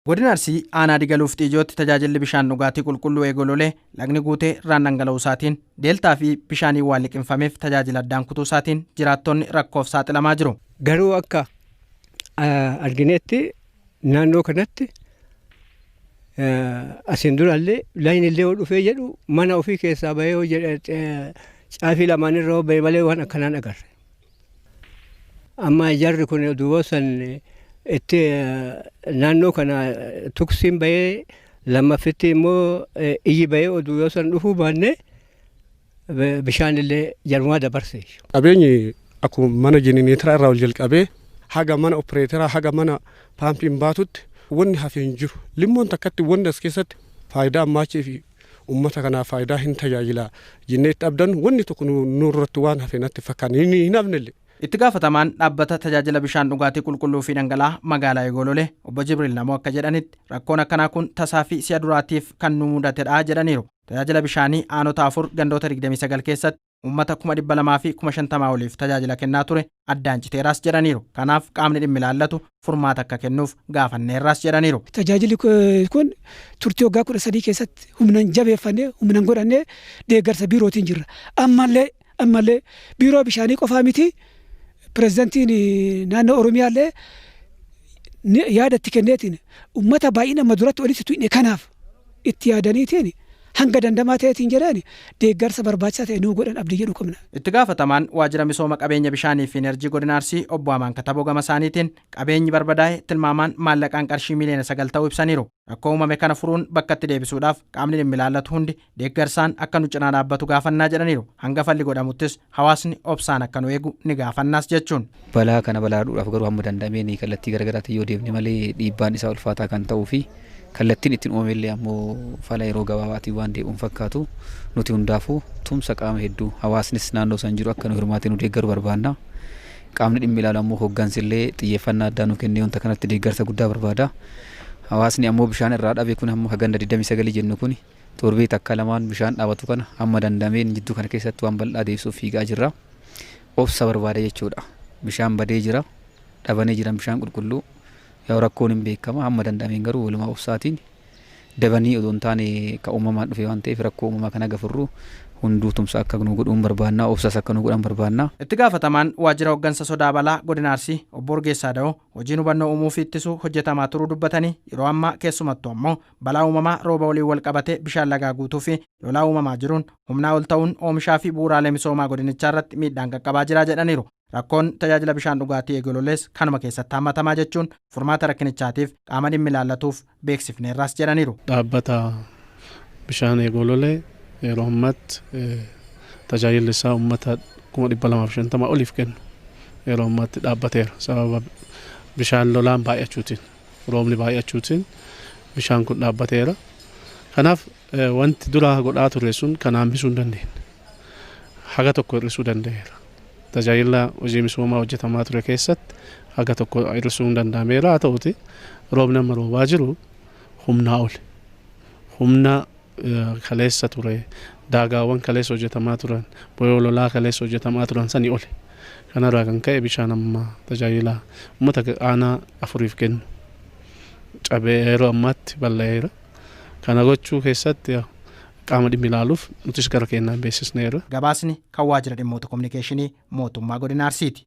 Godina Arsii aanaa Digaluuf Xiijootti tajaajilli bishaan dhugaatii qulqulluu Eegololee lagni guutee irraan dhangala'uu isaatiin deeltaa fi bishaaniin waan liqimfameef tajaajila addaan kutuu isaatiin jiraattonni rakkoof saaxilamaa jiru. Garuu akka arginetti naannoo kanatti asiin durallee lagni illee yoo dhufee jedhu mana ofii keessaa bahee yoo jedhe caafii lamaan irra yoo bahe malee waan akkanaan agarre. Amma jarri kun duuba san itti naannoo kana tuksiin bahee lammaffitti immoo iyyi bahee oduu yoo san dhufuu baanne bishaan illee jarumaa dabarse. Qabeenyi akkuma mana jenereetara irraa ol jalqabee haga mana opereeteraa haga mana paampiin baatutti wanni hafe hin jiru. Limmoon takkatti wanni as keessatti faayidaa ammaachii fi uummata kanaaf faayidaa hin tajaajila jennee itti abdannu wanni tokko nurratti waan hafe natti fakkaata hin hafnellee. Itti gaafatamaan dhaabbata tajaajila bishaan dhugaatii qulqulluu fi dhangala'aa magaalaa Eegololee obbo Jibriil Namoo akka jedhanitti rakkoon akkanaa kun tasaa fi si'a duraatiif kan nu mudatedha jedhaniiru. Tajaajila bishaanii aanota 4 gandoota 29 keessatti uummata 250,000 oliif tajaajila kennaa ture addaan citeeraas jedhaniiru. Kanaaf qaamni dhimmi ilaallatu furmaata akka kennuuf gaafanneerraas jedhaniiru. Tajaajilli kun turtii waggaa 13 keessatti humnan jabeeffannee humnan godhannee deeggarsa biirootiin jirra. Ammallee ammallee biiroo bishaanii qofaa miti, pirezidantiin naannoo Oromiyaallee yaada itti kenneetiin uummata baay'ina amma duratti walitti tuqne kanaaf itti yaadaniitiin hanga dandamaa ta'eetiin jedhan deeggarsa barbaachisaa ta'e nuu godhan abdii jedhu qabna. Itti gaafatamaan waajjira misooma qabeenya bishaanii fi enerjii godina Arsii obbo Amaan Kataboo gama isaaniitiin qabeenyi barbadaa'e tilmaamaan maallaqaan qarshii miliyoona 9 ta'uu ibsaniiru. Rakkoo uumame kana furuun bakkatti deebisuudhaaf qaamni dhimmi ilaallatu hundi deeggarsaan akka nu cinaa dhaabbatu gaafannaa jedhaniiru. Hanga falli godhamuttis hawaasni obsaan akka nu eegu ni gaafannaas jechuun. Balaa kana balaaduudhaaf garuu hamma danda'ameen kallattii garaagaraatiin yoo deemne malee dhiibbaan isaa ulfaataa kan ta'uu fi kallattiin ittiin uumamellee ammoo fala yeroo gabaabaatiin waan deebi'uun fakkaatu. Nuti hundaafuu tumsa qaama hedduu hawaasnis naannoo san jiru akka nu hirmaatee nu deeggaru barbaanna. Qaamni dhimmi ilaalu ammoo hooggansillee xiyyeeffannaa addaa nu kennee wanta kanatti deeggarsa guddaa barbaada. Hawaasni ammoo bishaan irraa dhabe kun ammoo haganda 29 jennu kun torbee takka lamaan bishaan dhaabatu kana hamma danda'ameen jidduu kana keessatti waan bal'aa deebisuuf fiigaa jirra. Obsa barbaada jechuudha. Bishaan badee jira. Dhabanii jiran bishaan qulqulluu. Yaa rakkoon hin beekama, hamma danda'ameen garuu walumaa obsaatiin dabanii odoo hin taane ka uumamaan dhufe waan ta'eef rakkoo uumamaa kana gafurru hunduu tumsa akka nu godhuun barbaanna, obsas akka nu godhan barbaanna. Itti gaafatamaan waajjira hooggansa sodaa balaa godina Arsii obbo Urgeessaa Da'oo hojiin hubannoo uumuu fi ittisuu hojjetamaa turuu dubbatanii yeroo ammaa keessumattuu ammoo balaa uumamaa rooba waliin wal qabatee bishaan lagaa guutuu fi lolaa uumamaa jiruun humnaa ol ta'uun oomishaa fi bu'uuraalee misoomaa godinichaa irratti miidhaan qaqqabaa jira jedhaniiru. Rakkoon tajaajila bishaan dhugaatii Eegololees kanuma keessatti hammatamaa jechuun furmaata rakkinichaatiif qaama dhimmi ilaallatuuf beeksifneerraas jedhaniiru. Dhaabbata bishaan Eegololee yeroo ammaatti tajaajilli isaa uummata 250,000 oliif kennu yeroo ammaatti dhaabbateera. Sababa bishaan lolaan baay'achuutiin, roobni baay'achuutiin bishaan kun dhaabbateera. Kanaaf wanti dura godhaa ture sun kana hambisuu hin dandeenye. Haga tokko hir'isuu danda'eera. Tajaajila hojii misoomaa hojjetamaa ture keessatti haga tokko hir'isuu hin danda'ameera. Haa ta'uti roobni amma roobaa jiru humnaa oli. Humna kaleessa ture, daagaawwan kaleessa hojjetamaa turan, boyoo lolaa kaleessa hojjetamaa turan sanii oli. Kanarraa kan ka'e bishaan amma tajaajila uummata aanaa afuriif kennu cabee yeroo ammaatti bal'aeera. Kana gochuu keessatti qaama dhimmi ilaaluuf nutis gara keenyaan beeksisneerra. Gabaasni kan waajjira dhimmoota kominikeeshinii mootummaa godina Arsiiti.